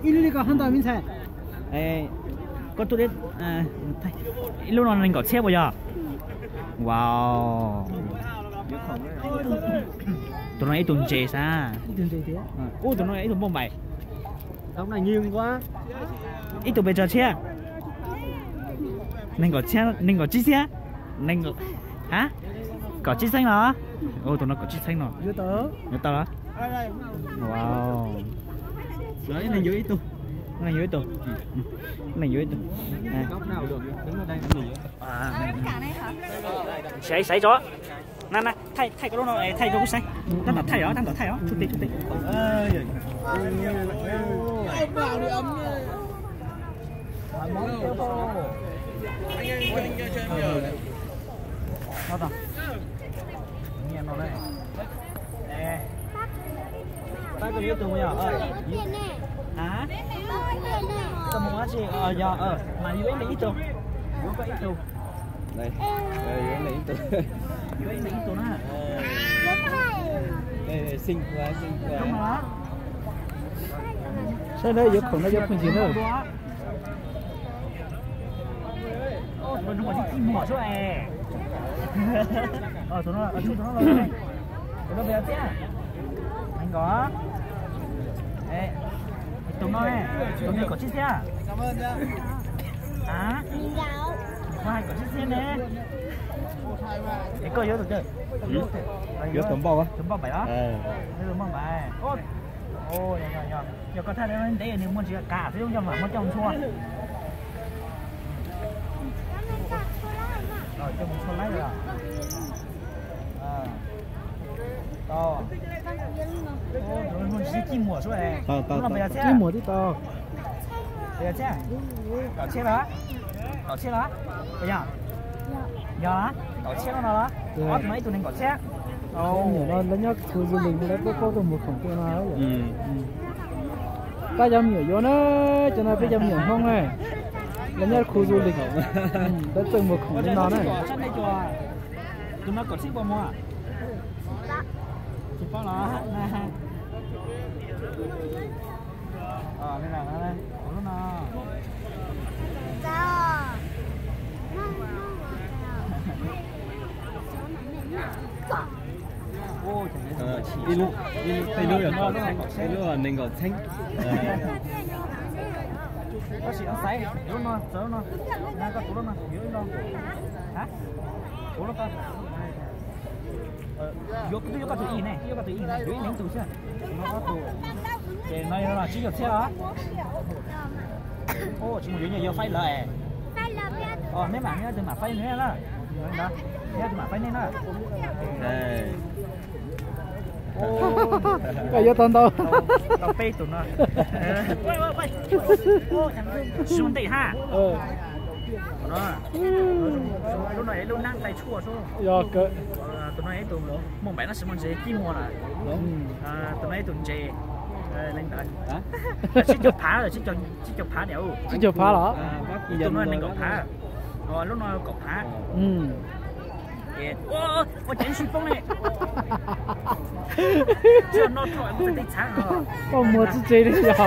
Ib lub li ko hov ntau me ntxhais. Koj tuaj ib lub no nees nkaum txhiab puas yog? Wow. Tus no ib tug ntses xav. Ub, tus no ib tug npauj npaim. Ib tug pes tsawg txhiab? Nees nkaum txhiab, nees nkaum tsib txhiab. Ha? Kaum tsib txheeb los? Tus no kaum tsib txheeb no. Yuav tau los? Wow. Nees yuav ib tug. Nees yuav ib tug. Xaiv, xaiv tso. Na na, thaij, thaij koj lub no, thaij rau kuv saib. Tab tom thaij os, tab tom thaij os, tsuj tes, tsuj tes. Pab koj yuav ib tug yog? Koj mus dab tsi? Yog, mas yuav ib leeg ib tug. Yuav koj ib tug. Yuav ib leeg ib tug na. Saib na, yuav khoom no cov phooj ywg na. Tus no, tus no, tus no, tus no pes tsawg txhiab? Nees nkaum. Tus no, tus no kaum tsib txhiab. A, koj hais kaum tsib txhiab ne. Es koj yuav tus twg? Yuav tus npauj, tus npauj npaim los? Tus npauj npaim. Yog koj thaj ntev nws muaj ntsis kam xwb, yog mam muab coj ntxhua. Coj mus ntxhua laib os. Tau. Muaj ntsis cij muam sub. Tau, tau, tau. Cij muam twb tau. Kaum txhiab los? Kaum txhiab los? Yog, yog kaum txhiab no los? Ob tug no ib tug nees nkaum txhiab. Nyuam no lawv nyob khu du lịch, lawv paub paub tuaj mus khoom tuaj no. Pab cov me nyuam yuav na, cov no peb cov me nyuam Hmoob na, lawv nyob khu du lịch, lawv txawj mus khoom li no na. Tus no kaum txhiab puas muag? Tsis paub los? Lub no. Ib lub, ib lub, ib lub nees nkaum txhiab. Koj sim xaiv lub no, txawv lub no. Koj tus lub no, yuav ib lub. Yuav, twb yuav koj tus ib ne, yuav koj tus ib ne, yuav ib leeg ib tug xwb. Ces no yog tsib caug txhiab os. Tsis mus yuav, yuav faib lawv es. Neb mam, neb tus mam faib neb na. Neb tus mam faib neb na. Koj yuav tau ntau. Tau peb tus no. Zoo ntej ha. Lub no yog lub nab tais tshuaj sub. Tus no yog tus muaj npaim no, sis muaj ntses kib muag lawm. Tus no yog tus ntses. Leej ntawd tsib caug phav, tsib caug phav niam. Tsib caug phav los? Tus no nees nkaum phav. Lub no kaum phav. Ua ces sib poob li. Koj muag txi tsev li yog.